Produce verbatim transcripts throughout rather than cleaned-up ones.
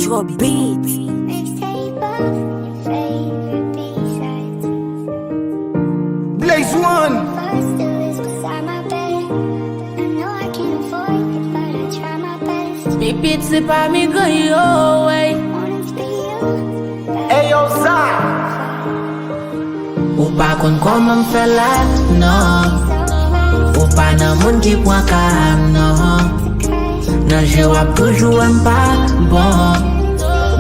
Kobe Beats. Blaze One. Pi piti pami gran yo, ey. Eyo, Zak. Ou pa konn kòman m fè la, non. Ou pa nan moun ki pran ka m, non. Nan je w ap toujou wè m pa bon.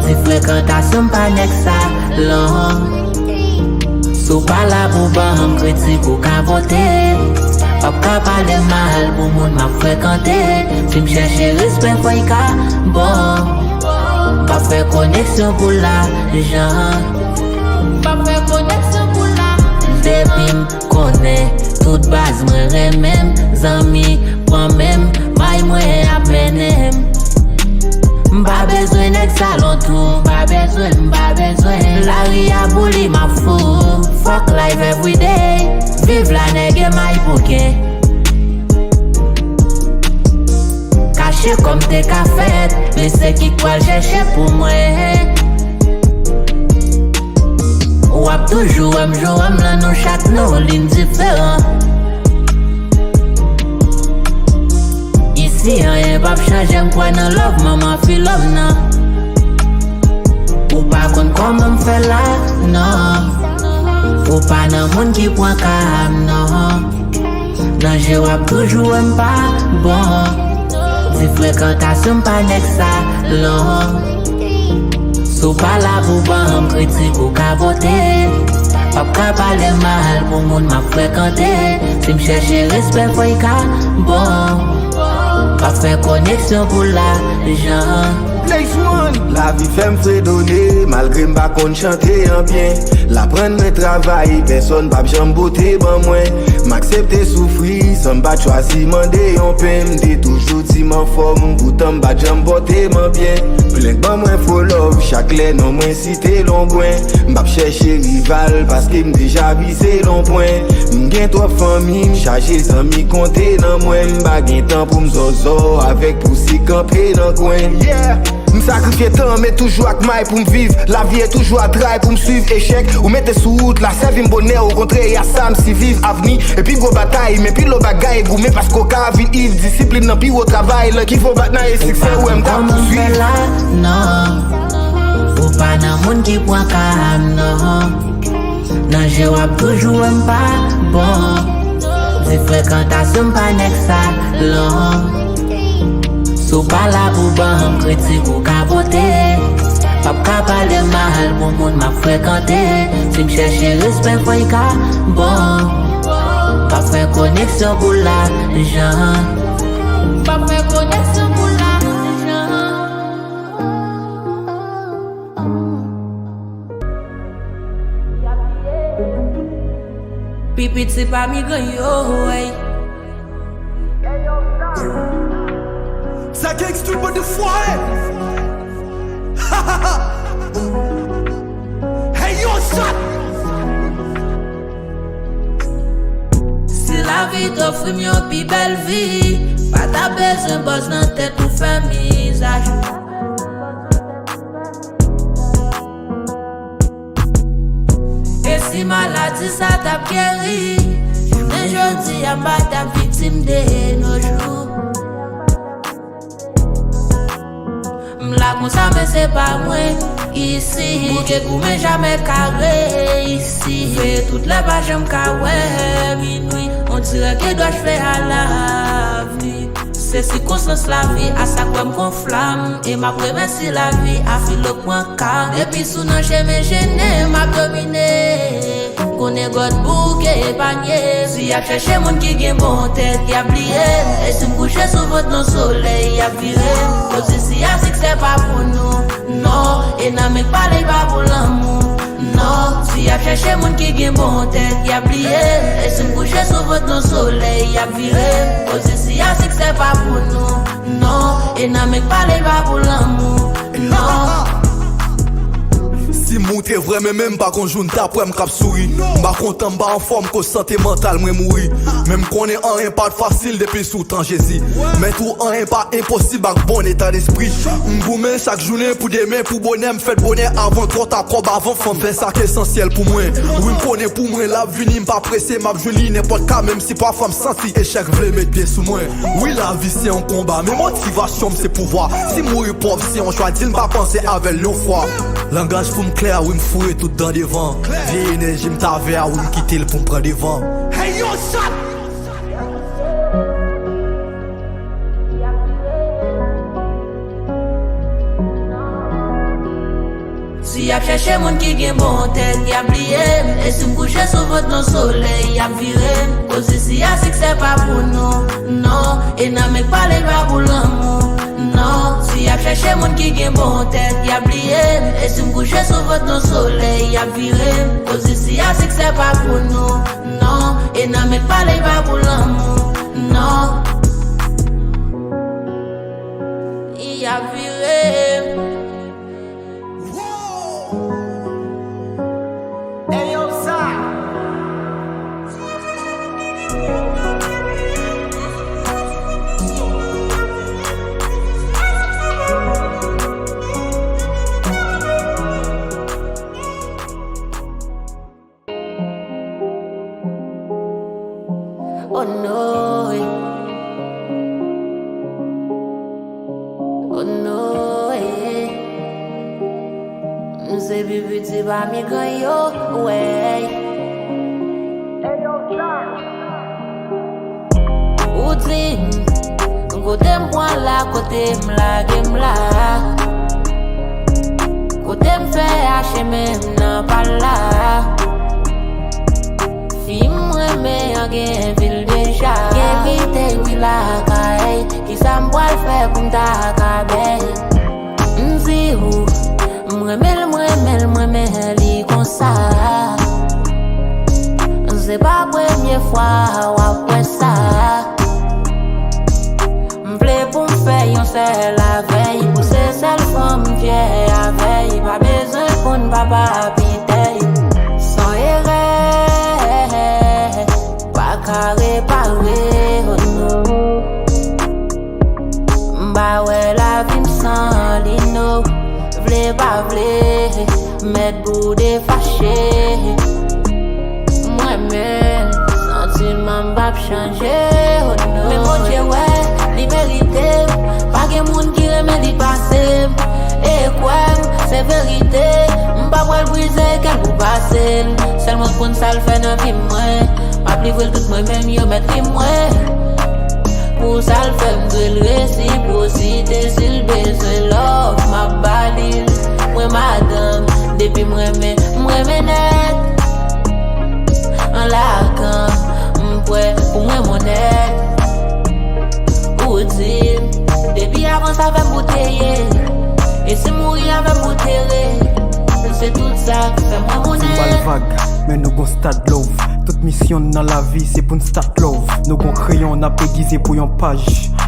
Di frekantasyon m pa nèg salon. Si w pa la pou ban m kritik ou ka pote. W ap ka pale mal pou moun m ap frekante. Si m chèche respè fò y ka bon. M pa fè koneksyon pou lajan. M pa fè koneksyon pou la. Depi m konnen tout baz mwen renmen m. Zanmi pran men m, may mwen ap mennen m. M pa bezwen nèg salon tou, m pa bezwen, m pa bezwen. Lari a bouli m ap fou, fuck life everyday. Viv la nèg e may bouke. Kache kòm te ka fèt, men se ki k pral chèche pou mwen. W ap toujou wè m jwe wòm lan, nou chak nou lin diferan. Isi anyen p ap chanje, m kwè nan love manman filòm nan. Ou pa konn kòman m fè la, non. Ou pa nan moun ki pran ka m, non. Nan je w ap toujou wè m pa bon. Di frekantasyon m pa nèg salon. Si w pa la pou ban m kritik ou ka pote. W ap ka pale mal pou moun m ap frekante. Si m chèche respè fò y ka bon. M pa fè koneksyon pou lajan. Blaze One. Lavi fè m fredone, malgre m pa konn chante an byen. L aprann mwen travay, pèsonn p ap janm pote ban mwen. M aksepte soufri, san m pa t chwazi mande yon pen. M te toujou di m anfòm, poutan m pa t janm pòte m an byen. Plenk ban mwen fo love, chak lè non mwen site longwen. M p ap chèche rival, paske m deja vize lonpwen. M gen twòp fanmi, m chaje zanmi konte nan mwen. M pa gen tan pou m zòzò avèk pousi kanpe nan kwen. Yeah! M sakrifye tan, men toujou ak may pou m viv. Lavi e toujou a tray pou m swiv echèk. Ou mete sou wout la, sèvi m bonè, okontrè, e a sa m siviv. Avni e pi gwo batay, men pi lo bagay, goumen paske w ka vin iv. Disiplin nan pi wo travay, lè ki vo bat nan e siksè, ou wè m t ap pouswiv. Non, ou pa nan moun ki pran ka m, non. Nan je w ap toujou wè m pa bon. Di frekantasyon m pa nèg salon. Si w pa la pou ban m kritik ou ka pote. P ap ka pale mal pou moun m ap frekante. Si m chèche respè fò y ka bon. P ap fè koneksyon pou lajan. P ap fè koneksyon pou lajan. Pi piti pami gran yo, ey. Sa gangsta pou de fwa, eh. Hey yo, shot. Si lavi t ofri m yon pi bèl vi, pa ta bezwen bòz nan tèt pou fè mizajou. E si maladi sa t ap geri, jounen jodi a m pa t ap viktim de nos jours. M la konsa men se pa mwen isi. Bouke goumen jamè ka reyisi. Veye tout lè pa janm ka wè minwi. On dirè ke dwaj fè a lavi. Se sikonstans lavi a sa k wè m gon flam. E m ap remèsye lavi a filo k pran ka m. Depi sou nan chemen jennen m ap domine. Konnen gòt bouke epanye. Si y ap chèche moun ki gen bon tèt, y ap bliye m. E si m kouche sou vant nan solèy, y ap vire m. Yo di si a siksè pa pou nou, non. E nan men k pale pa pou lanmou, non. Si y ap chèche moun ki gen bon tèt, y ap bliye m. E si m kouche sou vant nan solèy, y ap vire m. Yo di si a siksè pa pou nou, non. E nan men k pale pa pou lanmou, non. Si m moutre vrè men, men m pa konn jou n t ap wè m k ap souri. M pa kontan, m pa anfòm, koz sante mantal mwen mouri. Men m konnen anyen pa t fasil depi sou tan Jezi. Men tou anyen pa enposib ak bon eta despri. M goumen chak jounen pou demen, pou bonè, m fèt bonè avan twò ta, kòb avan fanm. Fè sa k esansyèl pou mwen. Wi, m konnen pou mwen l ap vini, m pa prese, m ap jwenn li nenpòt ka, menm si pafwa m santi echèk vle met pye sou mwen. Wi, lavi se yon konba, men motivasyon m se pouvwa. Si mouri pòv se yon chwa, di l m pa panse avè l yon fwa. Langaj pou m klè, wi, m foure tout dan devan. Vye enèji m t avè a, wi, m kite l pou m pran devan. Hey, yo, sa Si y ap chèche moun ki gen bon tèt, y ap bliye m. E si m kouche sou vant nan solèy, y ap vire m. Koz isi a siksè pa pou nou, non. E nan men k pale pa pou lanmou, non. Si y ap chèche moun ki gen bon tèt, y ap bliye m. E si m kouche sou vant nan solèy, y ap vire m. Koz isi a siksè pa pou nou, non. E nan men k pale pa pou lanmou, non. Y ap vire m. Oh no, eh. Oh no, eh. M se pi piti pami gran yo, wey. Ou di m, kote m pran la, kote m lage m la. Kote m fè a, chemen m nan pa la. Fi m renmen an gen vil deja. Gen kite wi lakay, kisa m pral fè pou m ta ka bèy? M di ou, m renmen l, m renmen l, m renmen li konsa. Se pa premye fwa w ap wè sa. M vle pou m fè yon sèl avè y, pou se sèl fanm m fyè avè y, pa bezwen konn papa pitè y. San erè, pa ka repare, oh no. M pa wè lavi m san li, no. Vle pa vle, mèt boude fache. M renmen l, santiman m p ap chanje, oh no. Men Bondye wè, li merite m. Pa gen moun ki renmen li pase m. E kwè m, se verite. M pa pral brize kè l pou pase l. Sèl mwen konn sa l fè nan vi mwen. M ap livre l tout mwen menm, yo mèt li mwen. Pou sa l fè m dwe l resipwosite, si l bezwen love, m ap ba li l. Mwen madanm, depi m renmen, m renmen nèt. An lagan, m prè pou m renmen w nèt. Ou di m, depi avans avè m pou te ye. E si m mouri avè m pou tere. Se tout sa k fè m renmen w nèt. Vag, men nou gon stad love. Tout misyon n nan lavi se pou n start love. Nou gon kreyon n ap degize pou yon paj.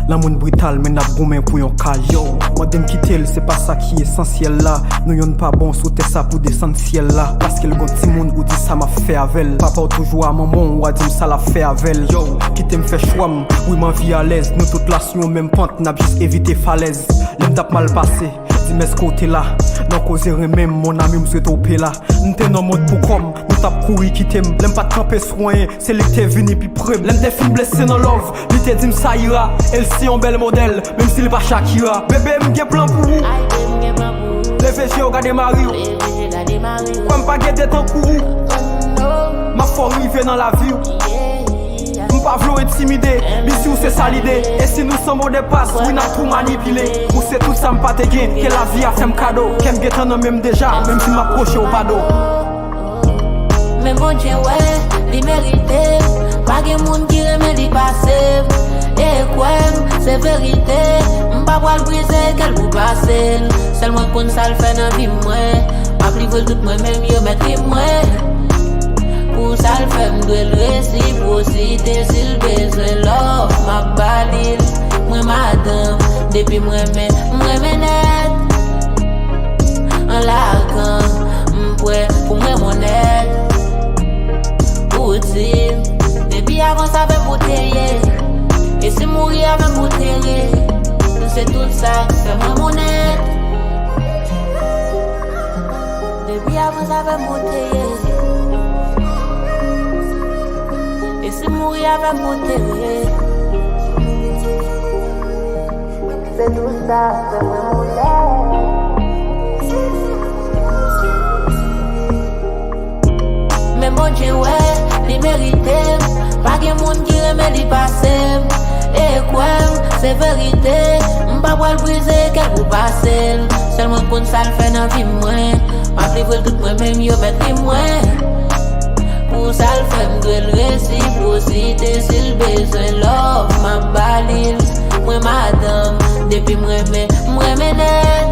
Lanmou n brital men n ap goumen pou yon kaj. Yo, mande m kite l, se pa sa ki esansyèl la. Nou yonn pa bon sou tè sa pou desann syèl la. Paske l gon timoun ou di sa m ap fè avè l. Papa w toujou a manman w, w a di m sa l ap fè avè l. Yo, kite m fè chwa m, wi m anvi alèz. Nou tout la sou yon menm pant, n ap jis evite falèz. Lè m t ap mal pase, di m èske w te la. Nan koze renmen m, mon ami, m swete w pe la. M te nan mond pou kò m, nou t ap kouri kite m. Lè m pa t kanpe sou anyen, se li k te vini pi pre m. Lè m te fin blese nan love, li te di m sa ira. E l se yon bèl modèl, menm si li pa Shakira. Bebe, m gen plan pou ou. Leve je w gade mari w. Kwè m pa gen de tankou ou. M ap fè w rive nan lavi w. M pa vle w entimide, bisi w se sa lide. E si nou san mo de pas, wi n ap tou manipile. Ou se tout sa m pa te gen, ke lavi a fè m kado. Kè m gentan nan men m deja, menm si m ap pwoche w pa do. Men Bondye wè, li merite m. Pa gen moun ki renmen li pase m. E kwè m, se verite. M pa pral brize kè l pou pase l. Sèl mwen konn sa l fè nan vi mwen. M ap livre l tout mwen menm, yo mèt li mwen. Pou sa l fè m dwe l resipwosite, si l bezwen love, m ap ba li l. Mwen madanm, depi m renmen, m renmen nèt. An lagan, Prè pou m renmen w nèt. Ou di m, depi avans avè m ou te ye. E si m mouri avè m ou te ye. Se tout sa k fè m renmen w nèt. Depi avans avè m ou te ye. E si m mouri avè m ou te ye. Se tout sa k fè mwen mouri. Men Bondye wè, li merite m. Pa gen moun ki renmen li pase m. E kwè m, se verite. M pa pral brize kè pou pase l. Sèl mwen konn sa l fè nan vi mwen. M ap livre l tout mwen, menm yo mèt li mwen. Pou sa l fè m dwe l resipwosite, si l bezwen love, m ap ba li l. Mwen madanm, depi m renmen, m renmen nèt.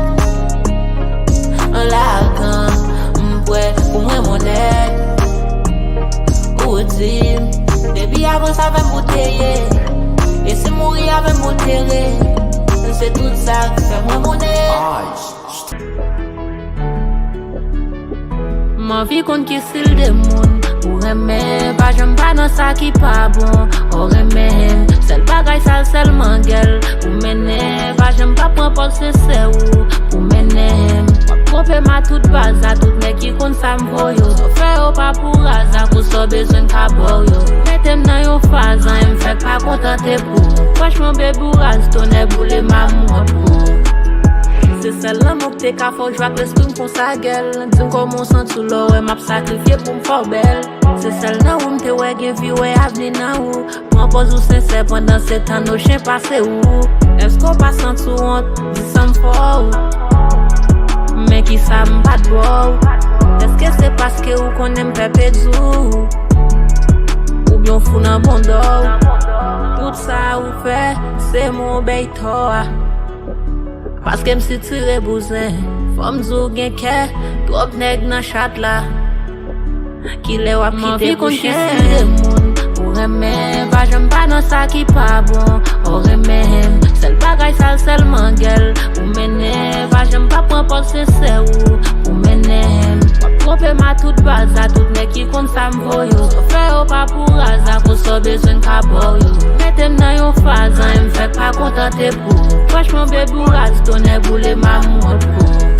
An lagan, m prè pou m renmen w nèt. Ou di m, depi avans avè m ou te ye. E si m mouri avè m ou te ye. Se tout sa k fè m renmen w nèt. M anvi konn ki stil de moun ou renmen, pa janm pa nan sa ki pa bon. Ou renmen sèl bagay sal, sèlman gèl ou mennen, pa janm pa pran pòz sensè ou pou mennen. W ap twonpe m a tout baz, a tout nèg ki konn sa m vo yo. Sa w fè yo pa pou raza, kou sa w bezwen ka ba w yo. Mete m nan yon faz, anyen m fèk pa kontante pou ou. Franchman, baby, ou raz, tonnè boule m amou an pou ou. Se sèl lanmou k te ka fè w jwe ak lespri m konsa, gèl. Di m kòman w santi w lè w wè m ap sakrifye pou m fè w bèl. Se sèl nan ou m te wè gen vi, wè avni nan ou. Pran pòz ou sensè pandan se tan nou chen pase ou. Èske w pa santi w wont? Di sa m fè w. Men kisa m pa t ba w? Èske se paske ou konnen m pè pèdi w? Oubyen w fou nan bonda w? Tout sa ou fè, se mwen w bay tò a. Paske m sitire bouzen, fò m di w gen kè, twòp nèg nan chat la. Kilè w ap kite pou chen? M anvi konn ki stil de moun ou renmen, pa janm pa nan sa ki pa bon. Ou renmen m, sèl bagay sal, sèlman gèl ou mennen, pa janm pa pran pòz sensè ou pou mennen m. W ap twonpe m a tout baz, a tout nèg ki konn sa m vo yo. Sa w fè yo pa pou raza, kou sa w bezwen ka ba w yo. Mete m nan yon faz, anyen m fèk pa kontante pou ou. Franchman, baby, ou raz, tonnè boule m amou an pou ou.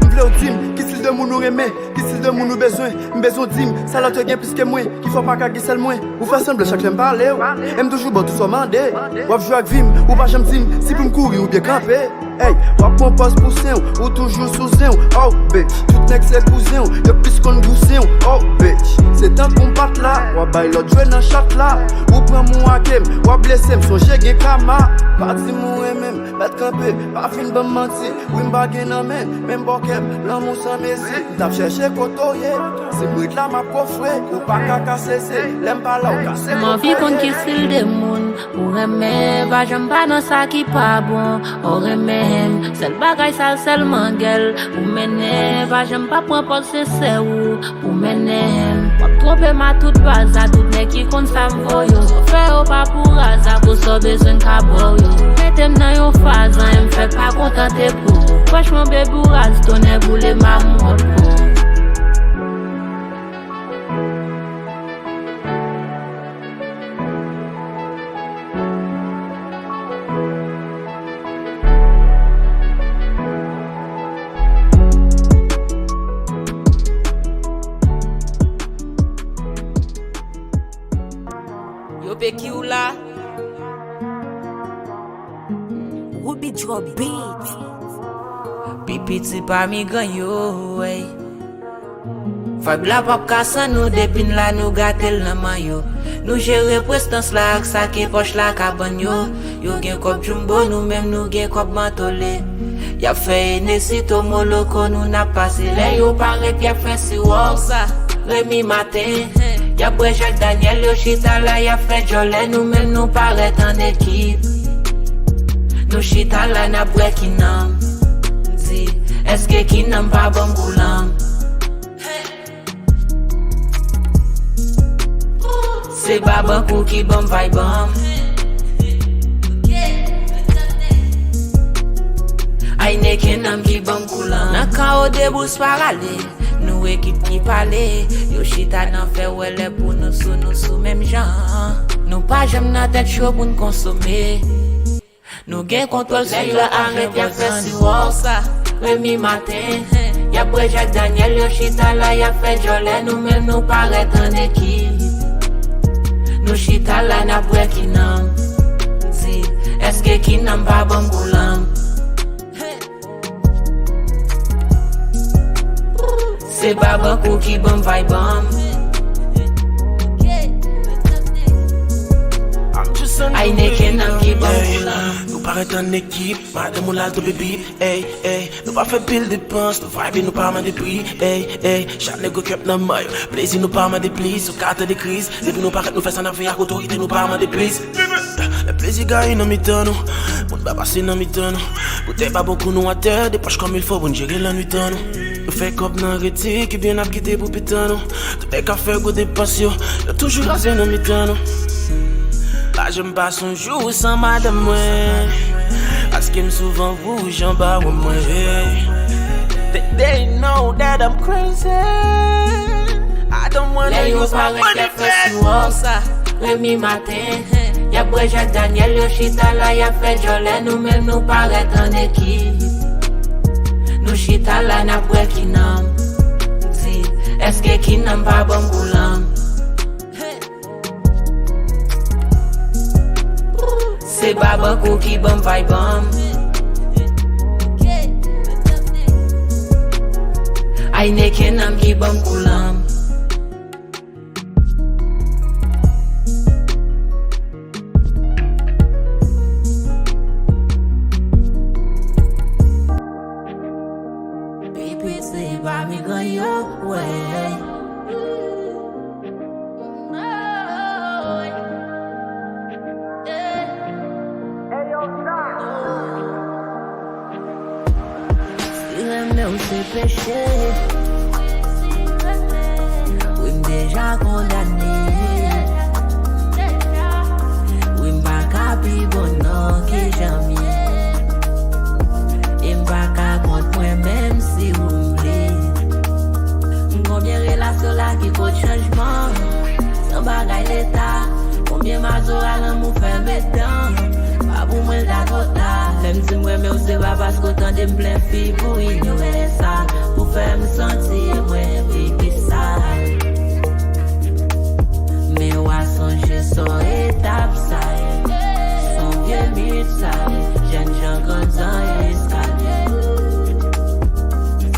M vle w di m ki stil de moun ou renmen, ki stil de moun ou bezwen. M bezwen w di m sa lòt yo gen plis ke mwen, ki fè w pa ka gen sèl mwen. Ou fè sanblan chak lè m pale w, e m toujou ba w tout sa w mande. W ap jwe ak vi m, ou pa janm di m si pou m kouri oubyen kanpe. Ey, w ap pran pòz pou sen w, ou toujou sou zen w. Oh, bitch, tout nèg se kouzen w, yo plis konn gou sen w. Oh, bitch, se tankou m pa t la, w ap bay lòt jwe nan chat la. Ou pran m ou ake m, w ap blese m, sonje gen kama. Pa di m ou renmen m, mèt kanpe, pa vin ban m manti. Wi, m pa gen nan men, men m ba w kè m, lanmou san mezi. M t ap chèche kote w ye, si m ret la m ap kofre. Ou pa ka kase se, lè m pa la w kase. M anvi konn ki stil de moun ou renmen, pa janm pa nan sa ki pa bon. Ou renmen m, sèl bagay sal, sèlman gèl ou mennen, pa janm pa pran pòz sensè ou pou mennen m. W ap twonpe m a tout baz, a tout nèg ki konn sa m vo yo. Sa w fè yo pa pou raza, kou sa w bezwen ka ba w yo. Mete m nan yon faz, anyen m fèk pa kontante pou ou. Franchman, baby, ou raz, tonnè boule m amou an pou ou. Yo, Peki ou la? Ruby Drop Beat. Pi piti pami gran yo, ey. Vibe la p ap ka san nou, depi n la nou gate l nan mayo. Nou jere prestans la ak sa ke pòch la ka ban yo. Yo gen kòb jumbo, nou menm nou gen kòb mantole. Y ap fè Hennessy, Tomo Loko, nou n ap pase. Lè yo parèt, y ap fè siwòsa. Remi maten, y ap bwè Jack Daniel, yo chita la, y ap fè djòlè. Nou menm nou parèt an ekip. Nou chita la, n ap bwè kinanm. Di, èske kinanm pa ban m koulanm? Se pa bankou ki ban m vibe an. Ay, nèg, kinanm ki ban m koulanm. Nan kawo debous parale, Nou ekip ki pale, yo chita nan fè wè lè pou nou sou, nou sou menm jan. Nou pa janm nan tèt cho pou n konsome. Nou gen kontwòl sou yo, ajan vwazin. Lè yo arete, y ap fè siwòs. Remi maten, y ap bwè Jack Daniel, yo chita la, y ap fè djòlè, nou menm nou parèt an ekip. Nou chita la, n ap bwè kinanm. Di, èske kinanm pa ban m kou lanm? Se pa bankou ki ban m vibe an. Heineken nan ki ban m kou lanm. Nou parèt an ekip, madanm ou la tonbe bip, ey, ey. Nou pa fè pil depans, nou vibe, nou pa mande pri, ey, ey. Chak nèg gen kèp nan men yo, plezi nou pa mande plis, ou ka tande kriz. Depi nou parèt, nou fè sa n ap fè ak otorite, nou pa mande plis. Lè plezi gaye nan mitan nou, moun pa pase nan mitan nou. Boutèy pa bon kou nou atè, depòch kòm il fo pou n jere lannwitan nou. Nou fè kòb nan redi, ki byen n ap kite pou pitan nou. Tout nèg k ap fè gwo depans yo, yo toujou kraze nan mitan nou. Pa janm pase yon jou san madanm mwen, paske m souvan wouj anba wonm mwen. They, they know that I'm crazy. I don't wanna lose my money fast. Lè yo parèt, y ap fè siwòs. Remi maten, y ap bwè Jack Daniel, yo chita la, y ap fè djòlè, nou menm nou parèt an ekip. Nou chita la, n ap bwè kinanm. Di, èske kinanm pa ban m kou lanm? Se pa bankou ki ban m vibe an. Heineken nan ki ban m kou lanm. Pi piti pami gran yo, wey. Si renmen w se peche, wi, m deja kondane. Wi, m pa ka pi bon non ke Jamie. E m pa ka kont mwen menm si ou m vle. Konbyen relasyon la ki pot chanjman? Se yon bagay leta. Konbyen mazora lanmou fè met dan? Pa pou mwen l ta twò ta. Lè m di m renmen w se pa paske w tande m plen fi pou inyore sa. Pou fè m santi e mwen pi sal. Men w a sonje sò etap sa ye. S on vye mit sa ye. Jèn jan grandi an eskalye.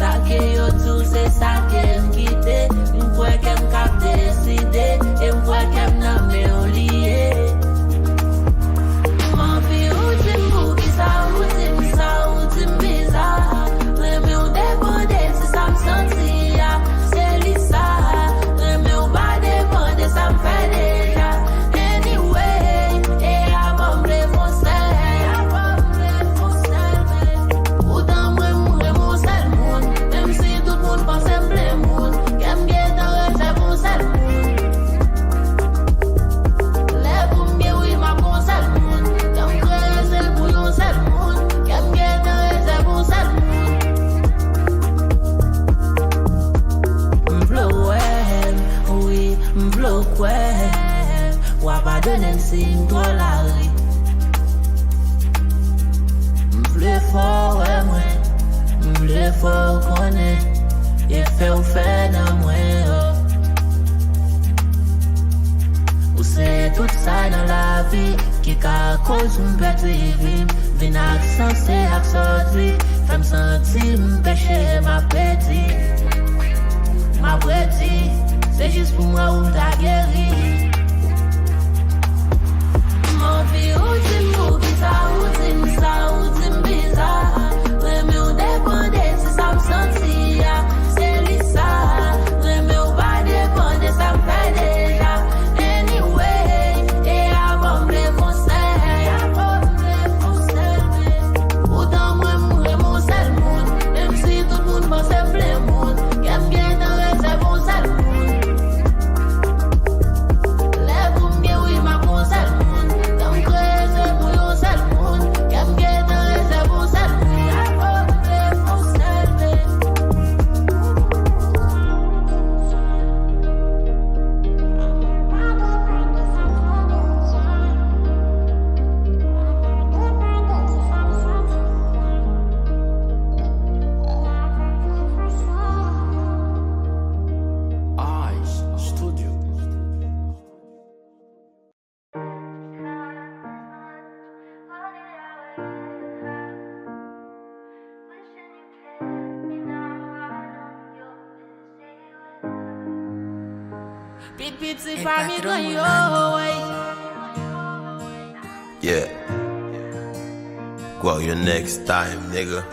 Sa ke yo di w se sa ke m kite. M kwè kè m k ap deside. E m kwè kè m nan men w li ye. M anvi ou di m poukisa ou di m sa ou di m biza. Renmen w depann de si sa m santi a. Se li sa. Renmen w pa depann de sa m fè deja. Anyway, e avan m vle fon sèl. Poutan mwen m renmen w sèl moun. Menm si tout moun panse m plen moun. Kè m gentan rezève yon sèl moun. Lè pou m gen wi m ap gon sèl moun. Kè m kreye se l pou yon sèl moun. Kè m gentan rezève yon sèl moun. M vle w wè m, wi, m vle w kwè m. W a padone m si m twò lari. M vle fè w wè mwen, m vle fè w konnen, e fè w fè nan mwen, oh. Ou se tout sa nan lavi ki ka koz m pèdi vi m. Vin ak sanse ak sòti, fè m santi m peche m ap pèdi. M ap redi, se jis pou m wè ou ta geri. M anvi ou di m poukisa ou di m sa ou di m biza. Renmen w depann de si sa m santi a. Se li sa. Renmen w pa depann de sa m fè deja. Anyway, e avan m vle fon sèl. Poutan mwen m renmen w sèl moun. Menm si tout moun panse m plen moun. Kè m gentan rezève yon sèl moun. Pit piti pami gang yo, ey. Yeah. Guerrero next time, nigga.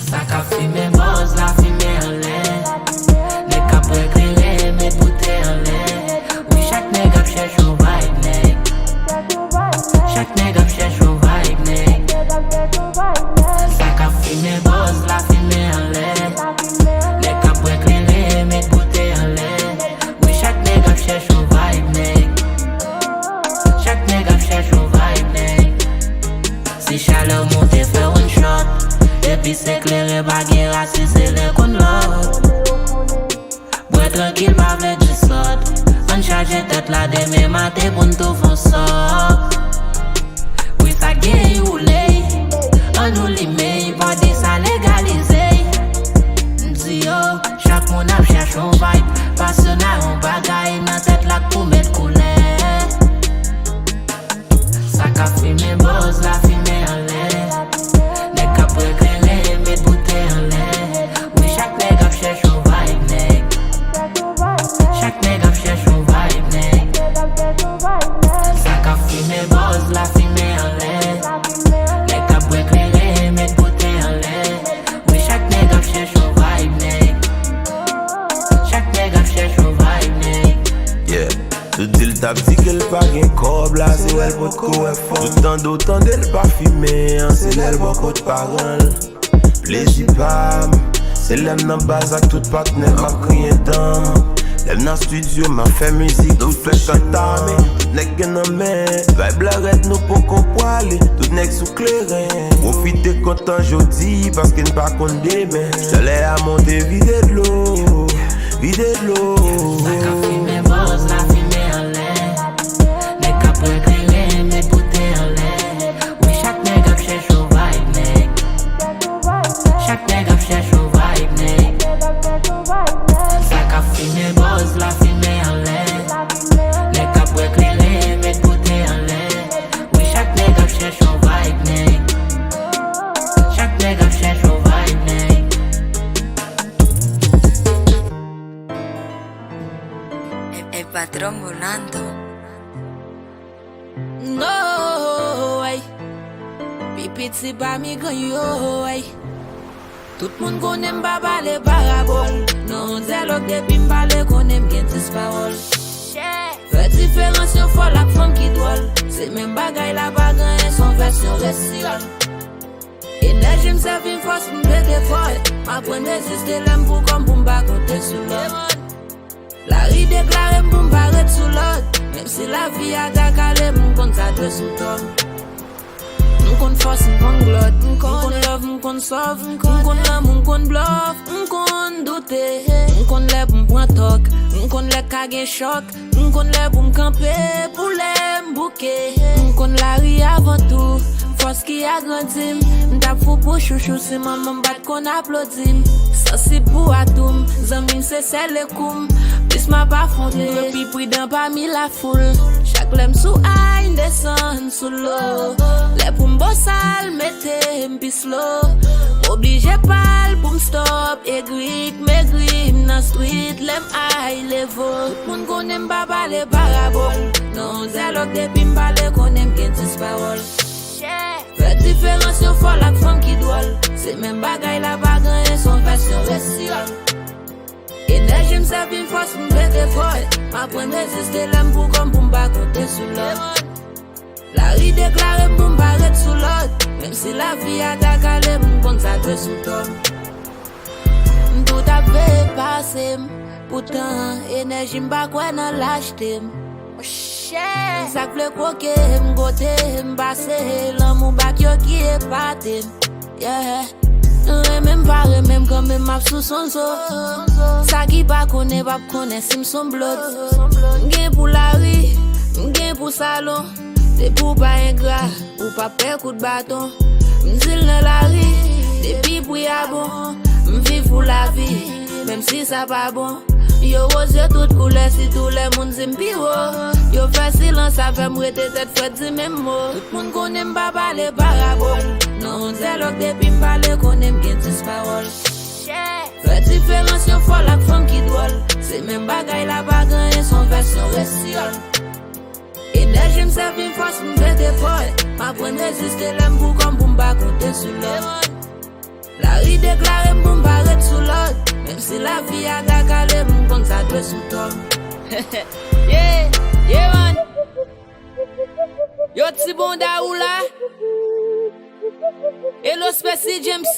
Sa k ap fimen bòz la fimen anlè. Nèg k ap bwè kleren met boutèy anlè. Wi, chak nèg ap chèche yon vibe, nèg. Chak nèg ap chèche yon vibe, nèg. Sa k ap fimen bòz la fimen anlè. Nèg k ap bwè kleren met boutèy anlè. Wi, chak nèg ap chèche yon vibe, nèg. Chak nèg ap chèche yon vibe, nèg. Si chalè w monte, fè one shot. Epi se kleren, pa gen rasis, se len konn lòt. Bwè trankil pa vle di sòt. Ann chaje tèt la demen maten pou n tou fon sòt. Wi, sa gen woule. Ann nou limen, pa di sa legalize. M di yo, chak moun ap chèche yon vibe. Pasyon nan yon bagay nan tèt la k pou met koulè. Sa k ap fimen bòz la fimen anlè. Nèg k ap bwè kleren met boutèy anlè. Wi, chak nèg ap chèche yon vibe, nèg. Chak nèg ap chèche yon vibe, nèg. Sa k ap fimen bòz la fimen anlè. Nèg k ap bwè kleren met boutèy anlè. Wi, chak nèg ap chèche yon vibe, nèg. Chak nèg ap chèche yon vibe, nèg. Yeah. Tout di l t ap di ke l pa gen kòb la, se wè l potko wè fò. Tout tande w tande l pa fimen an, se lè l bò kot paran l. Plezi pa m, se lè m nan baz ak tout patnè m ap kriye dan m. Lè m nan estidyo m ap fè mizik, tout fè chantame. Tout nèg gen nan men, vibe la rèd nou poko pwale. Tout nèg sou kleren, pwofite kontan jodi paske n pa konn demen. Chalè a monte vide dlo, vide dlo. Sa k ap fimen bòz la fimen anlè. Nèg k ap bwè kleren met boutèy anlè. Wi, chak nèg ap chèche yon vibe, nèg. Chak nèg ap chèche yon vibe, nèg. Sa k ap fimen bòz la fimen anlè. Nèg k ap bwè kleren met boutèy anlè. Wi, chak nèg ap chèche yon vibe, nèg. Chak nèg ap chèche yon vibe, nèg. El, el patrón volando. No, ey. Pi piti pami gang yo, ey. Tout moun konnen m pa pale parabòl. Non, dyalòg depi m pale konnen m gen dis pawòl. Fè diferans yon fòl ak fanm ki dwòl. Se menm bagay la pa gen anyen, se yon vèsyon resi. Enèji m sèvi m fòs m pete fòt. M aprann reziste lè m pou kò m pou m pa konte sou lòt. Lari deklare m pou m pa ret sou lòd. Menm si lavi a ta kale m, m konn sa dwe sou tò m. M konn fòs, m konn glòt, m konn love, m konn sòf, m konn lanmou, m konn blòf, m konn doute. M konn lè pou m pran tòk, m konn lè ka gen chòk, m konn lè pou m kanpe, pou lè m bouke. M konn lari avan tou, fòs ki agrandi m. M t ap fou pou chouchou si manman m pa t konn aplodi m. Sansib pou atou m, zanmi m se sèl ekou m. Plis m ap afwonte, m dwe pi pridan pami lafoul. Chak lè m sou ay, m desann sou lo. Lè pou m bosal, mete m pi slow. M oblije pale pou m stop egri k megri m nan street lè m ay levo. Tout moun konnen m pa pale parabòl. Non, dyalòg depi m pale konnen m gen dis pawòl. Fè diferans yon fòl ak fanm ki dwòl. Se menm bagay la pa gen anyen, se yon vèsyon resi. Enèji m sèvi m fòs m pete fòt. M aprann reziste lè m pou kò m pou m pa konte sou lòt. Lari deklare m pou m pa ret sou lòd. Menm si lavi a ta kale m, m konn sa dwe sou tò m. M tout ap veye pase m. Poutan enèji m pa kwè nan lachte m. Sa k vle kwoke m, kote m pase, lanmou bak yo ki epate m. Yeah. Renmen m pa renmen m, kanmenm m ap sou son zo. Sa ki pa konnen p ap konnen si m son blòd. M gen pou lari, m gen pou salon. Depi w pa engra, ou p ap pè kout baton. M di l nan lari, depi pri a bon. M viv pou lavi, menm si sa pa bon. Yo woze tout koulè, sitou lè moun di m pi wo. Yo fè silans avè m, rete tèt frèt, di menm mo. Tout moun konnen m pa pale parabòl. Non, dyalòg depi m pale, konnen m gen dis pawòl. Fè diferans yon fòl ak fanm ki dwòl. Se menm bagay la, pa gen anyen, se yon vèsyon resiyòl. Enèji m sèvi m fòs m pete pòt. M aprann reziste lè m pou kò m pou m pa konte sou lòt. Lari deklare m pou m pa ret sou lòt. Menm si lavi a dakale, m konn sa dwe sou tò m. Yeah, yeah, man. Yo, ti bonda ou la? Hello, Spacey James.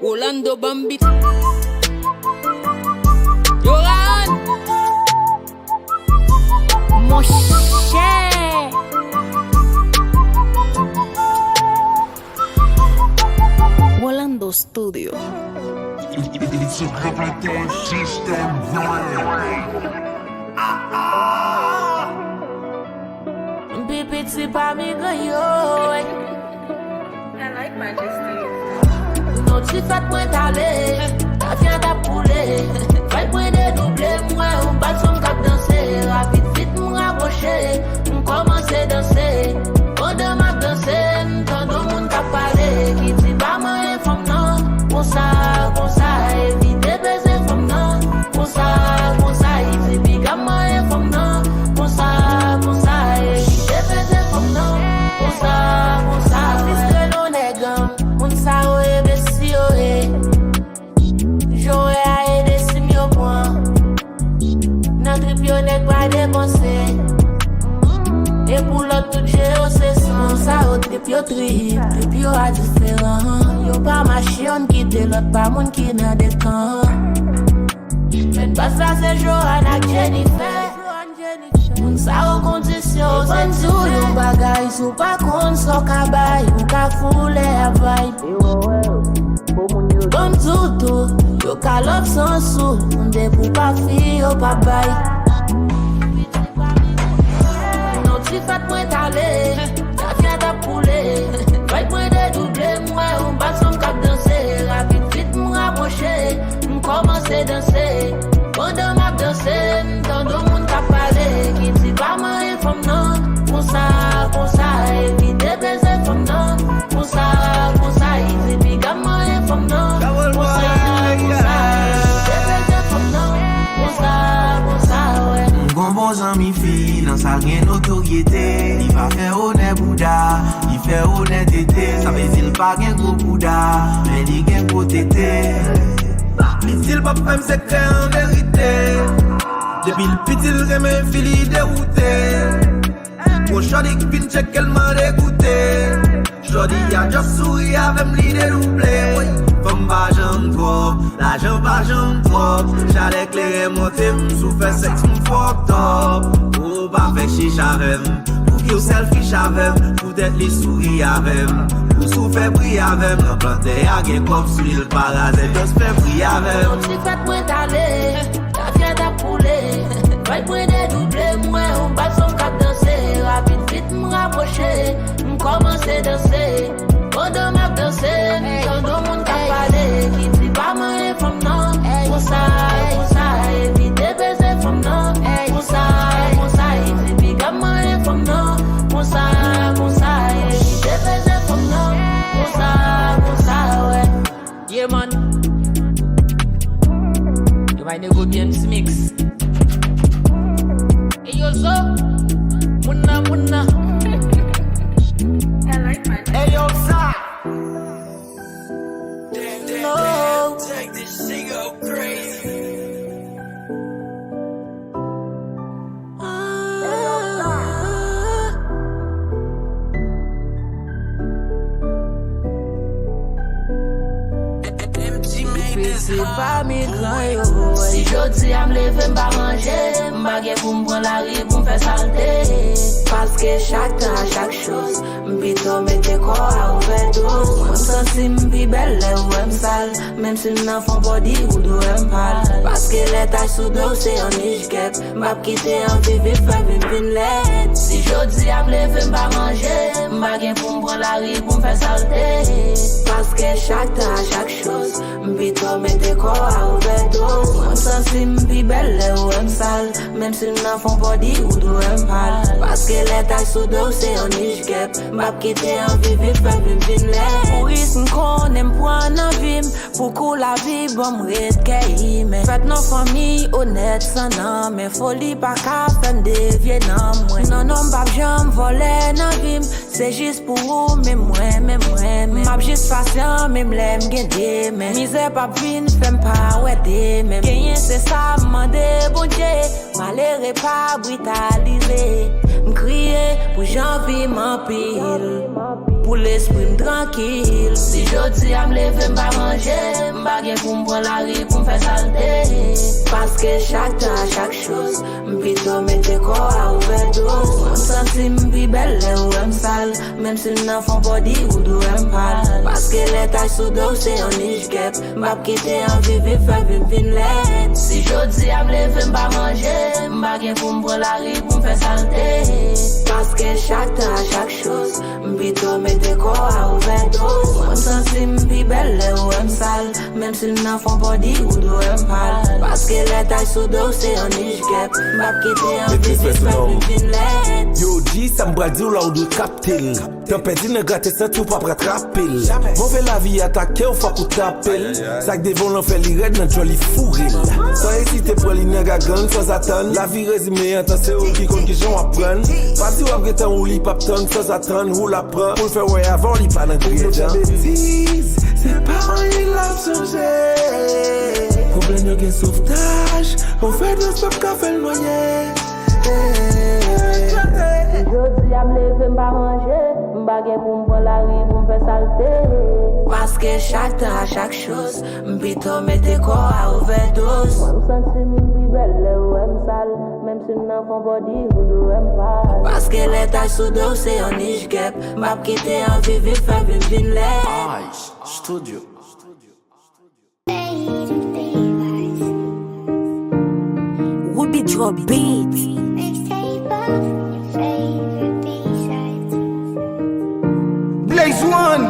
Rolando Bambit. Yo, Raon. Monchè. Rolando Studio. It's a Kapete System Vibe. M pi piti pami gran yo, ey. I like my distance. Non ti fèt mwen t ale, tafya t ap koule. Fèy mwen dedouble, m wè yon bal fanm k ap danse. Rapid vit m rapwoche, m kòmanse danse. Pandan m ap danse, m tande yon moun k ap pale, ki di pa manyen fanm nan. Konsa, konsa, evite peze fanm nan. Konsa, konsa, li di piga manyen fanm nan. Konsa, konsa, evite peze fanm nan. Konsa, konsa, piske nou nèg an, moun sa yo enbesi yo ye. Jowè a ede sim yo pran. Nan trip yo nèg pa depanse. E pou lòt tout je yo se san. Moun sa yo trip yo trip, trip yo a diferan. Yo pa mache yonn kite lòt pa moun ki nan de kan. Mèt bas la se Johan ak Jennifer. Moun sa yo kondisyon yo se di w yon bagay, si w pa konn sa w ka bay, ou ka foule a vibe. Ban m di w tou, yo ka lòv sans ou, depi w pa fi, yo p ap bay. Non ti fèt mwen t ale, tafya t ap koule. Vibe mwen dedouble, m wè yon bal fanm k ap danse. Rapid vit m rapwoche, m kòmanse danse. Pandan m ap danse, m tande yon moun k ap pale, ki di pa manyen fanm nan. Konsa, konsa, evite peze fanm nan. Konsa, konsa, li di piga manyen fanm nan. Konsa, konsa, evite peze fanm nan. Konsa, konsa, wè. M gon bon zanmi fi, nan sa l gen notoryete. Li pa fè onè bouda, li fè onè tete. Sa vle di l pa gen gwo bouda, men li gen gwo tete. Li di l p ap fè m sekrè an verite. Depi l piti l renmen fi li dewoute. Gwo shorty k vin tcheke l mande goute. Shorty a just souri avè m li dedouble. Fanm pa janm twòp, lajan pa janm twòp. Chalè kleren monte m sou fè sèks m fucked up. Ou pa fè chich avè m. Pouki w selfish avè m? Poutèt li souri avè m. Ou sou fè bri avè m. Nan plantè a gen kòb sou li l pa razè, just fè bri avè m. Yon ti fèt mwen t ale, tafya t ap koule. Vibe mwen dedouble, m wè yon bal fanm k ap danse. Rapid vit m rapwoche, m kòmanse danse. Pandan m ap danse, m tande yon moun k ap pale, ki di pa manyen fanm nan. Konsa, konsa, evite peze fanm nan. Konsa, konsa, li di piga manyen fanm nan. Konsa, konsa, evite peze fanm nan. Konsa, konsa, wè. Yeah, man. Yo, my nigga, B M C Mix. Hey, yo, Zo. Moun nan, moun nan. Hey, yo, Sa. No. Piti pa migran yo. Si jodi a m leve m pa manje, m pa gen pou m pran lari pou m fè salte. Paske chak tan a chak choz, m pito mete kò a ovèdoz. Mwen m santi m pi bèl lè ou wè m sal. Menm si m nan fon body ou dwe wè m pal. Paske lè tach sou do w se yon nich gèp. M p ap kite anvi viv fè vin vin lèd. Si jodi a m leve m pa manje, m pa gen pou m pran lari pou m fè salte. Paske chak tan a chak choz, m pito mete kò a ovèdoz. Mwen m Santi m pi bèl lè ou wè m sal. Menm si m nan fon body ou dwe wè m pal. Paske lè tay sou do w se yon nich gèp. M p ap kite anvi viv fè vim vin lèd. Pou risk m konnen m pran nan vi m. Pou kou lavi ban m ret kè imen. Fèt nan fanmi onèt san nan men. Foli pa ka fè m devye nan mwen. Non, non, m p ap janm vòlè nan vi m. Se jis pou ou, men mwen, men mwen, men m ap jis pasyan, menm lè m gen demen. Mizè p ap vin fè m pa wè demen. Genyen se sa m mande Bondye. Malere pa britalize. M kriye pou jan vi m anpil. Pou lespri m trankil. Si jodi a m leve m pa manje, m pa gen pou m pran lari pou m fè salte. Paske chak tan a chak choz. M pito mete kò a ovèdos. Mwen m santi m pi bèl lè ou wè m sal. Menm si m nan fon body ou dwe wè m pal. Paske lè tay sou do w se yon nich gèp. M p ap kite anvi viv fè vim vin lèd. Si jodi a m leve m pa manje, m pa gen pou m pran lari pou m fè salte. Paske chak tan a chak choz. M pito mete kò a ovèdos. Mwen m santi m pi bèl lè ou wè m sal. Menm si m nan fon body ou dwe wè m pal. Paske lè tay sou do w se yon nich gèp. M p ap kite anvi viv fè vim vin lèd. Yo, di sa m pral di w la ou dwe kapte l. Tan pèdi nan grate santi w p ap ratrape l. Move lavi atake w fòk ou tape l. Sa k devan w lan fè li rèd nan djòl li foure l. San ezite pran li nan gagann sanzatann. Lavi rezime an tan se ou ki konn kijan w ap pran l. Pa di w ap gentan ou li p ap tann sanzatann ou l ap pran. Pou l fè wè avan w li pa nan griyen jan. Betiz, se pa anyen l ap sonje. Pwoblèm yo gen sovtaj. Ovèdos p ap ka fè l nwaye. Jodi a m leve m pa manje, m pa gen pou m pran lari pou m fè salte. Paske chak tan a chak choz, m pito mete kò a ovèdos. Mwen m santi m pi bèl lè w wè m sal, menm si m nan fon body ou dwe wè m pal. Paske lè tay sou do w se yon nich gèp, m p ap kite anvi viv fè vim vin lèd. Ice Studio. Ruby Drop Beat. Blaze One.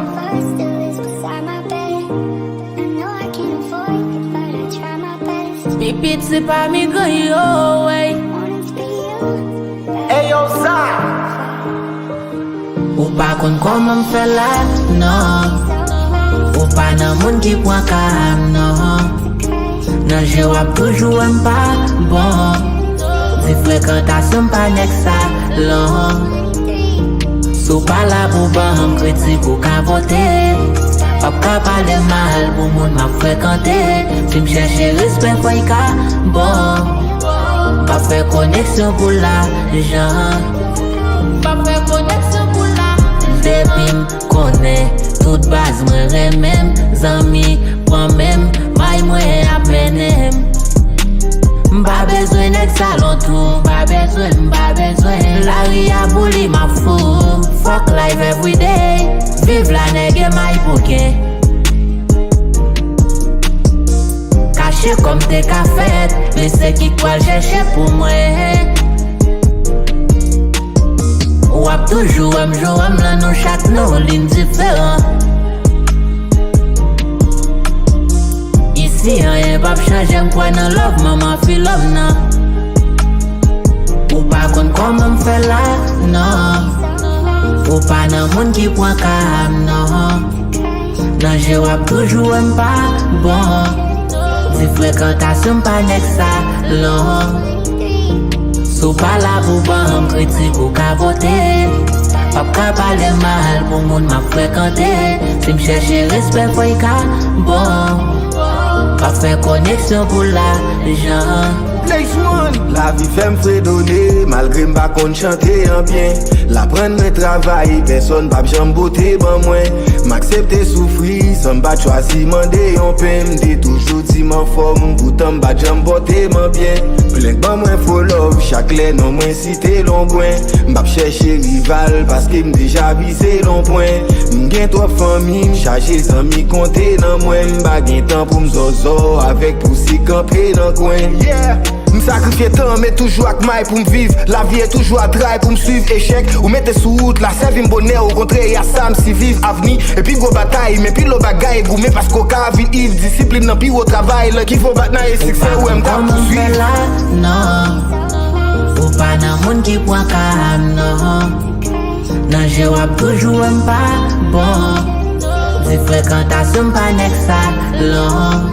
Pi piti pami gran yo, ey. Eyo, Zak. Ou pa konn kòman m fè la, non. Ou pa nan moun ki pran ka m, non. Nan je w ap toujou wè m pa bon. Di frekantasyon m pa nèg salon. Si w pa la pou ban m kritik ou ka vote. P ap ka pale mal pou moun m ap frekante. Si m chèche respè fò y ka bon. M p ap fè koneksyon pou lajan. M p ap fè koneksyon pou lajan. Depi m konnen tout baz mwen renmen m, zanmi pran men m, may mwen ap mennen m. M pa bezwen nèg salon tou, m pa bezwen, m pa bezwen. Lari a pou li m ap fou, fuck life everyday. Viv la nèg e may bouke. Kache kòm te ka fèt, men se ki k pral chèche pou mwen. W ap toujou wè m, jwe wè m lan nou chak nou lin diferan. Isi anyen p ap chanje, m kwè nan love manman fi love nan. Ou pa konn kòman m fè la, non. Ou pa nan moun ki pran ka m, non. Nan je w ap toujou wè m pa bon. Di frekantasyon m pa nèg salon. Si w pa la pou ban m kritik ou ka vote. P ap ka pale mal pou moun m ap frekante. Si m chèche respè fò y ka bon. P ap fè koneksyon pou lajan. Blaze One. Lavi fè m fredone, malgre m pa konn chante an byen. L aprann mwen travay, pèsonn p ap janm pote ban mwen. M aksepte soufri, san m pa t chwazi mande yon pen. M te toujou di m anfòm, poutan m pa t janm pòte m an byen. Plent ban mwen fo love, chak lè non mwen site lonbwen. M p ap chèche rival, paske m deja vize lonpwen. M gen twòp fanmi, m chaje zanmi konte nan mwen. M pa gen tan pou m zòzò avèk pousi kanpe nan kwen. Yeah! M sakrifye tan, men toujou ak may pou m viv. Lavi e toujou atray pou m swiv. Echèk, ou mete sou wout la, sèvi m bonè, okontrè, e a sa m siviv. Avni, e pi gwo batay, men pi lo bagay, goumen paske w ka vin iv. Disiplin nan pi wo travay, lè ki vo bat nan e siksè, ou wè m t ap pouswiv. Ou pa nan moun ki pran ka m, non. Nan je w ap toujou wè m pa bon. Di frekantasyon m pa nèg salon.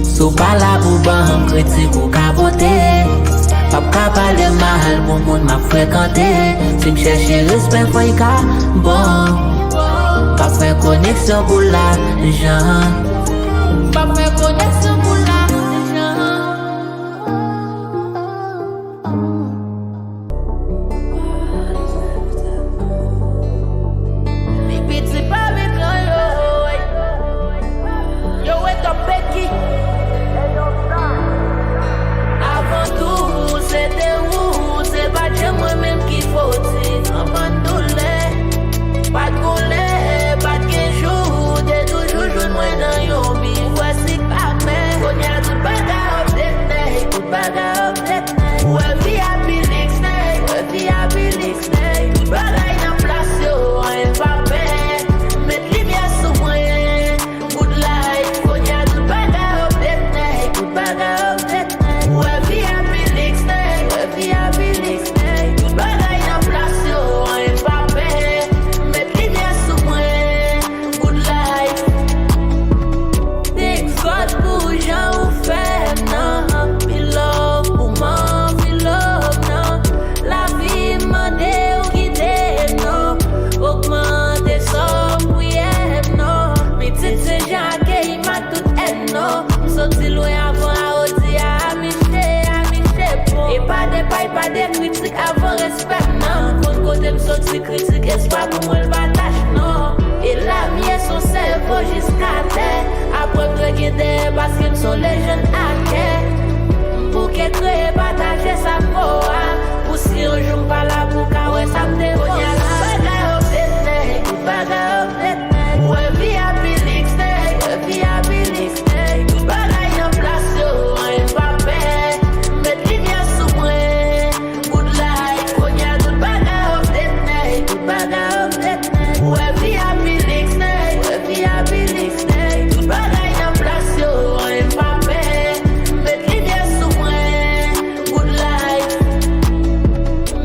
Si w pa la pou ban m kritik ou ka pote. P ap ka pale mal pou moun m ap frekante. Si m chèche respè fò y ka bon. P ap fè koneksyon pou lajan. P ap fè koneksyon pou lajan. Li piti pa met lan yo, ey. Yo, wake up, Becky. Avan tou, se te ou, se pa t janm mwen menm ki foti. Anpil doulè, pa t gon lè, pa t gen jou, te toujou jwenn mwen nan yon bi. Vwèsi k pa mè, kounye a tout bagay update, nèg, tout bagay update. Wè vi a Bilix, nèg, wè vi a Bilix, nèg. Tout bagay nan plas yo, anyen pa pè. Met limyè sou mwen, good life. Kounye a tout bagay update, nèg, tout bagay update, nèg. Wè vi a Bilix, nèg, wè vi a Bilix, nèg. Tout bagay nan plas yo, anyen pa pè. Met limyè sou mwen, good life. Thanks God pou jan ou fè m nan. Anpil love pou m anvi love nan. Lavi mande ou kite m non. Ogmante sa w priye m non. Pitit Senjan akeyi m ak tout èn non. M soti lwen avan a odi a amiche, amiche bon. E pa de pay, pa de kritik avan respè m nan. Konn kote m soti, kritik espwa pou mwen l pa tach non. E lamye son sèvo jiska tè. Apre m dwe gen dèyè paske m son lejann akè. M bouke kreye pataje sa m vo a. Pou si yon jou m pa la pou ka wè sa m te vo a. Bagay update nèg, tout bagay update nèg. Wè vi a Bilix nèg, wè vi a Bilix nèg. Tout bagay nan plas yo, anyen pa pè. Met limyè sou mwen. Good life, kounye a tout bagay update nèg, tout bagay update nèg. Wè vi a Bilix nèg, wè vi a Bilix nèg. Tout bagay nan plas yo, anyen pa pè. Met limyè sou mwen, good life.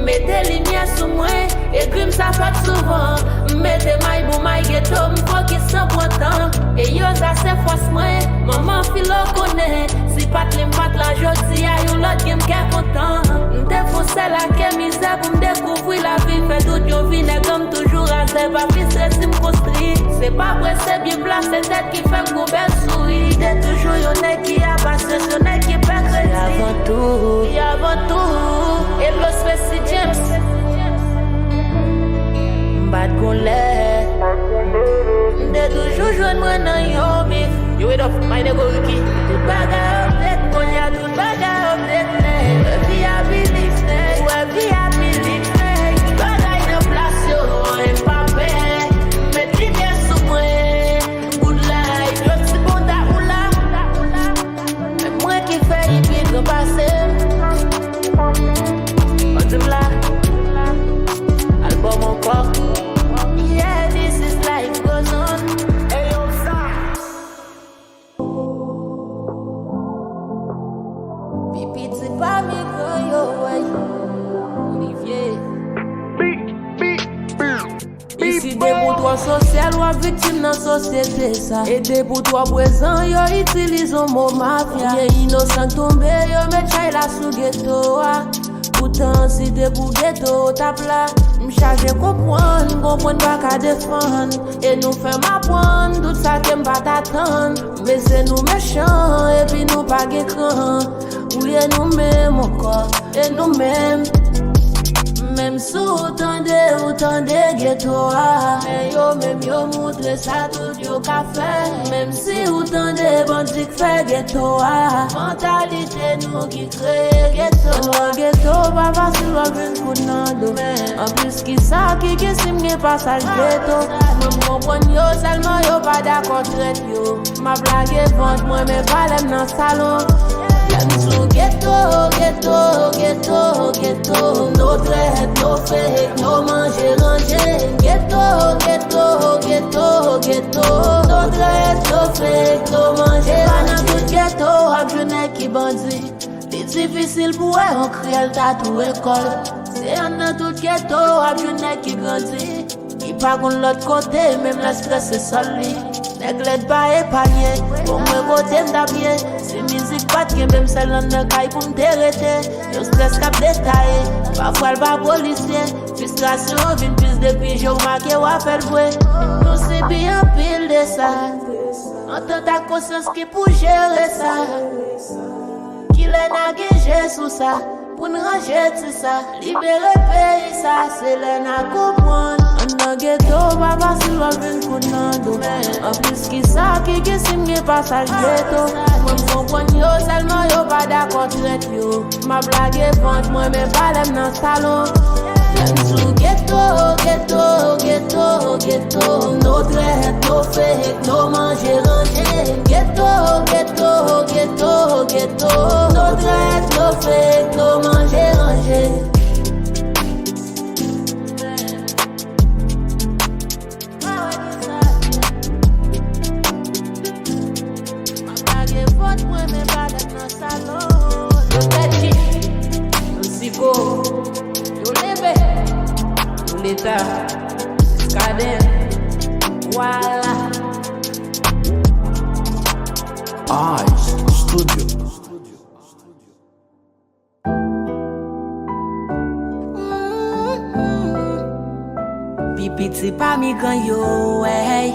Mete limyè sou mwen, ekri m sa fèt souvan. M mete may bon may geto, m fokis san pran tan. E yo sa se fòs mwen, manman filo konnen. Si pa t li m pa t la jodi a, yon lòt gen m kè kontan. M te fon sèl ake mizè pou m dekouvri lavi. Fè tout yon vi nèg an m toujou razè, pa fistre si m konstri. Se pa prese byen plase tèt ki fè m gon bèl souri. Te toujou yon nèg ki apasyans, yon nèg ki pè kredi. Li avan tou, li avan tou. Hello Spacey James. M pa t gon lè. M te toujou jwenn mwen nan yon bif. Yo, wake up, my nigga Ricky. Tout bagay update, kounye a tout bagay update nèg. Wè vi a Bilix nèg, wè vi a Bilix nèg. Tout bagay nan plas yo, anyen pa pè. Met limyè sou mwen, good life. Yo, ti bonda ou la. Men mwen ki fè ipi gran pase m. An di m la, album ankò. Yeah, this is life goes on. Hey, yo, sa. Pi piti pami gran yo, wey. Olivier. Isi depi w twò sosyal, w ap viktim nan sosyete sa. E depi w twò prezan, yo itilize w mo mafya. Gen inosan k tonbe, yo met chay la sou geto a. Poutan, si te pou geto w t ap la, m chaje konprann, konprann pa ka defann. E nou fè m aprann tout sa ke m pa t atann. Men se nou mechan, epi nou pa gen kran. Ou ye nou menm ankò, e nou menm. Menm si w tande, ou tande geto a. Men yo menm yo moutre sa tout yo ka fè. Menm si w tande bandi k fè geto a. Mantalite nou ki kreye geto a. Geto pa fasil, w ap jwenn kout nan do. Men anplis ki sa ki gen si m gen pasaj geto. Mwen m konprann yo, sèlman yo pa dakò trèt yo. M ap lage vant mwen, men pa lè m nan salon. Lè Sou geto, geto, geto, geto, no trèt, no fake, no manje ranje. Geto, geto, geto, geto, no trèt, no fake, no manje ranje. Se pa nan tout geto w ap jwenn nèg ki bandi. Li difisil pou wè yon kriyòl tatouye kò l. Se youn nan tout geto w ap jwenn nèg ki grandi. Li pa konn lòt kote, menm lè strès se sòl li. Nèg lèd pa epanye, bon mwen kote m t ap ye. Si mizik pa t kenbe m sèl anndan kay pou m te rete. Yon strès k ap detaye, pafwa l pa polisye. Fristrasyon an vin plis depi je w make w ap fè l vre. Nou sibi anpil de sa. Antant ak konsyans ki pou jere sa. Kilè n a gen je sou sa? Pou n ranje ti sa, libere peyi sa, se lè n a konprann. Anndan geto pa fasil w ap jwenn kout nan do. Anplis ki sa ki gen si m gen pasaj geto. Mwen m konprann yo sèlman yo pa dakò trèt yo. M ap lage vant mwen men pa lè m nan salon. Lè m sou geto, geto, geto, geto. No trèt, no fake, no manje ranje. Geto, geto, geto, geto. No trèt, no fake, no manje ranje. M ap lage vant mwen men pa lè m nan salon. Yo tèt chich, yo sigo, yo leve, yo leta, Kaden, wala. Eyes Studio. Pi piti pami gran yo, ey.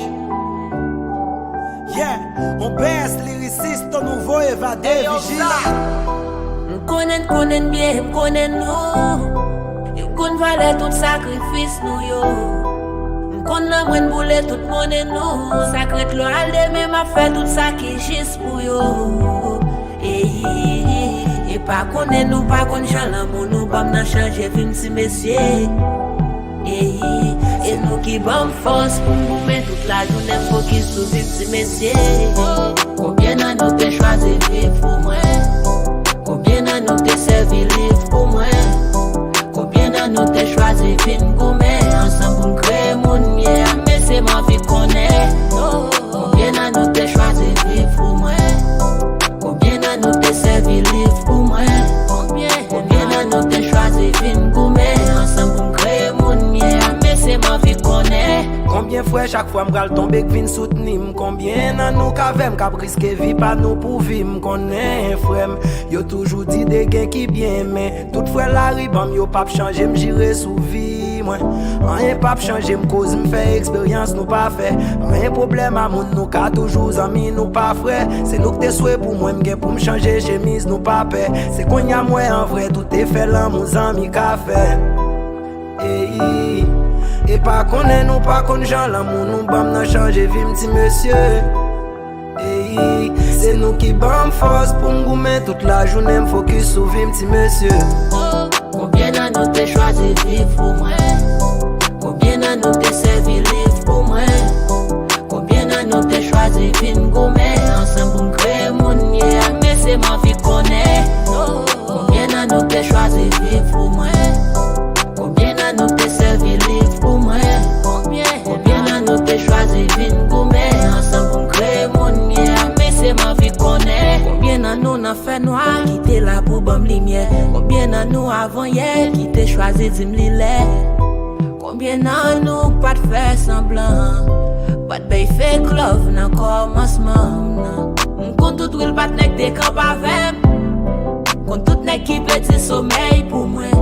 Yeah, on best lyriciste, ton nouveau évadé, Vigila. M konnen, konnen byen, m konnen nou. M konn valè tout sakrifis nou yo. M konn nan mwen boule tout monnen nou. Sa k ret lò al demen, m ap fè tout sa ki jis pou yo. Eyi, e pa konnen nou pa konn jan lanmou nou ban m nan chanje vi m ti mesye. Eyi, se nou ki ban m fòs pou m goumen tout lajounen m fokis sou vi m ti mesye. Konbyen nan nou te chwazi viv pou mwen? Konbyen nan nou te sèvi liv pou mwen? Konbyen nan nou te chwazi vin goumen ansanm pou n kreye moun m ye a? Mesye m anvi konnen. Konbyen nan nou te chwazi viv pou mwen? Konbyen nan nou te sèvi liv pou mwen? Konbyen nan nou te chwazi vin goumen ansanm pou n kreye moun m ye a? Mesye m anvi konnen. Konbyen frè chak fwa m pral tonbe k vin soutni m? Konbyen nan nou k avè m k ap riske vi pa nou pou vi m? Konnen frè m, yo toujou di de gen ki byen men tout frè lari ban m yo p ap chanje m jire sou vi mwen. Anyen p ap chanje m koz m fè eksperyans nou pa fè. Anyen pwoblèm a moun nou ka toujou zanmi nou pa frè. Se nou k te swe pou mwen m gen pou m chanje chemiz nou pa pè. Se kounye a m wè an vrè tout efè lanmou zanmi ka fè. Eyi, e pa konnen nou pa konn jan lanmou nou ban m nan chanje vi m ti mesye. Eyi, se nou ki ban m fòs pou m goumen tout lajounen m fokis sou vi m ti mesye. Konbyen nan nou te chwazi viv pou mwen? Konbyen nan nou te sèvi liv pou mwen? Konbyen nan nou te chwazi vin goumen ansanm pou n kreye moun m ye a? Mesye m anvi konnen. Konbyen nan nou te chwazi viv pou mwen? Konbyen nan nou te sèvi liv pou mwen? Konbyen nan nou te chwazi vin goumen ansanm pou n kreye moun m ye a? Mesye m anvi konnen. Konbyen nan nou nan fènwa ki te la pou ban m limyè? Konbyen nan nou avan yè ki te chwazi di m li lè? Konbyen nan nou k pa t fè sanblan, pa t bay fake love nan kòmansman m nan? M konn tout real patnè k te kanpe avè m. Konn tout nèg ki pèdi somèy pou mwen.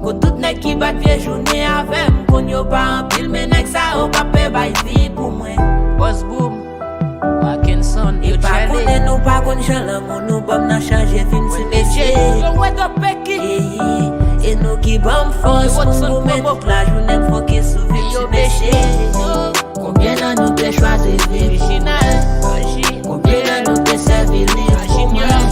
Konn tout nèg ki bat vye jounen avè m. Konn yo pa anpil, men nèg sa yo k ap pè bay vi pou mwen. Boss Boom, Wakenson, e pa konnen nou pa konn jan lanmou nou ban m nan chanje vi m ti mesye. Eyi, e nou ki ban m fòs pou m goumen tout lajounen m fokis sou vi m ti mesye. Konbyen nan nou te chwazi viv pou mwen? Konbyen nan nou te sèvi liv pou mwen?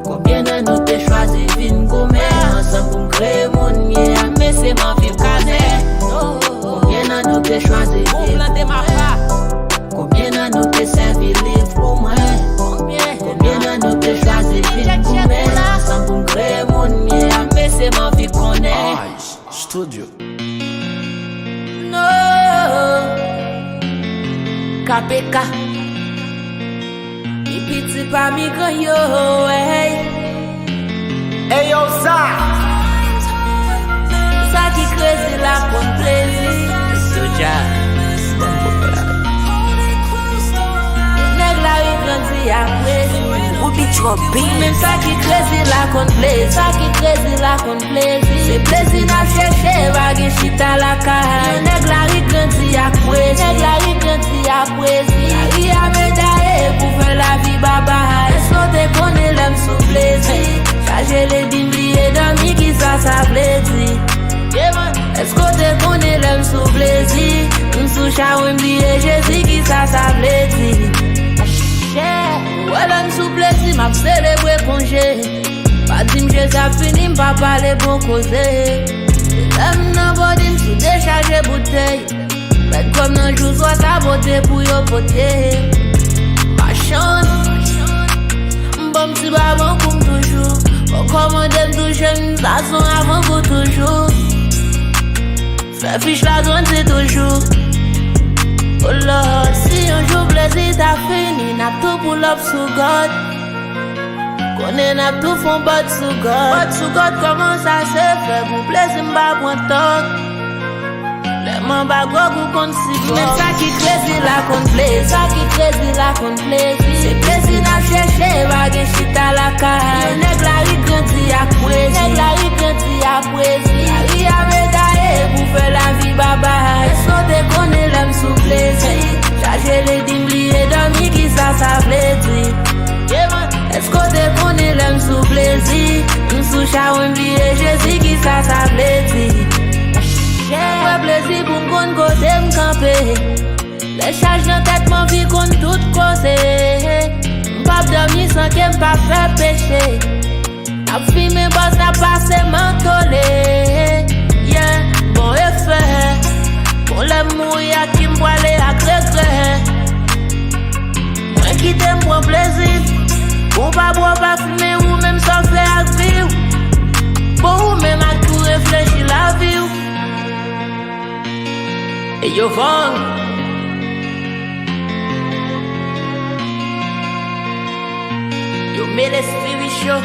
Konbyen nan nou te chwazi vin goumen ansanm pou n kreye moun m ye a? Mesye m anvi konnen. Konbyen nan nou te chwazi viv pou mwen? Konbyen nan nou te sèvi liv pou mwen? Konbyen nan nou te chwazi vin Studio. No. K P K. Pi piti pami gran yo, ey. Ey yo, sa. Sa ki krezi la konn plezi. Soja. Bon, bon, bon. Nèg lari grandi ak plezi. Ou beat trop big. Menm sa ki krezi la konn plezi. Sa ki krezi la konn plezi. Se plezi n ap chèche, pa gen chita lakay. Yon nèg lari grandi ak plezi. Nèg lari grandi ak plezi. Lari a medaye pou fè lavi babay. Èske w te konnen lè m sou plezi? Chaje ledi m bliye dòmi, kisa sa vle di? Yeah, man. Èske w te konnen lè m sou plezi? M sou chawony m bliye Jezi, kisa sa vle di? Chè, wè lè m sou plezi, m ap selebre konje. Pa di m je sa fini, m pa pale bon koze. Lè m nan bòdi, m sou dechaje boutèy. Mèt kòm nan jou swa sa pote pou yo pote. Machann, m ban m ti baban kou m toujou. Fò kòmande m tou jèn, sa son avan kou toujou. Fè fich la grandi toujou. Oh Lord, si yon jou plezi ta fini, n ap tou pull up sou God. Konnen n ap tou fon bòt sou gòt. Bòt sou gòt, kòman sa se fè? Pou plezi m pa pran tòk. Lè m anba gwòg ou konn si gwòg. Menm sa ki krezi la konn plezi. Sa ki krezi la konn plezi. Se plezi n ap chèche, pa gen chita lakay. Yon nèg lari grandi ak prezi. Nèg lari grandi ak prezi. Lari a medaye pou fè lavi babay. Èske w te konnen lè m sou plezi? Chaje ledi m bliye dòmi, kisa sa vle di? Yeah, man. Èske w te konnen lè m sou plezi? M sou chawony m bliye Jezi, kisa sa vle di? Mwen plezi pou m konn kote m kanpe. Lè chaj nan tèt m anvi konn tout koze. M p ap dòmi san ke m pa fè peche. N ap fimen bòz, n ap pase mantole. Yeah, bon efè. Bon lè m mouri ak ki m pwale ak regrè. Mwen kite m pran plezi. Bon pa bwè, pa fimen, ou menm sa w fè ak vi w. Bon ou menm ak tou reflechi lavi w. E yo vang. Yo mele spirit yo.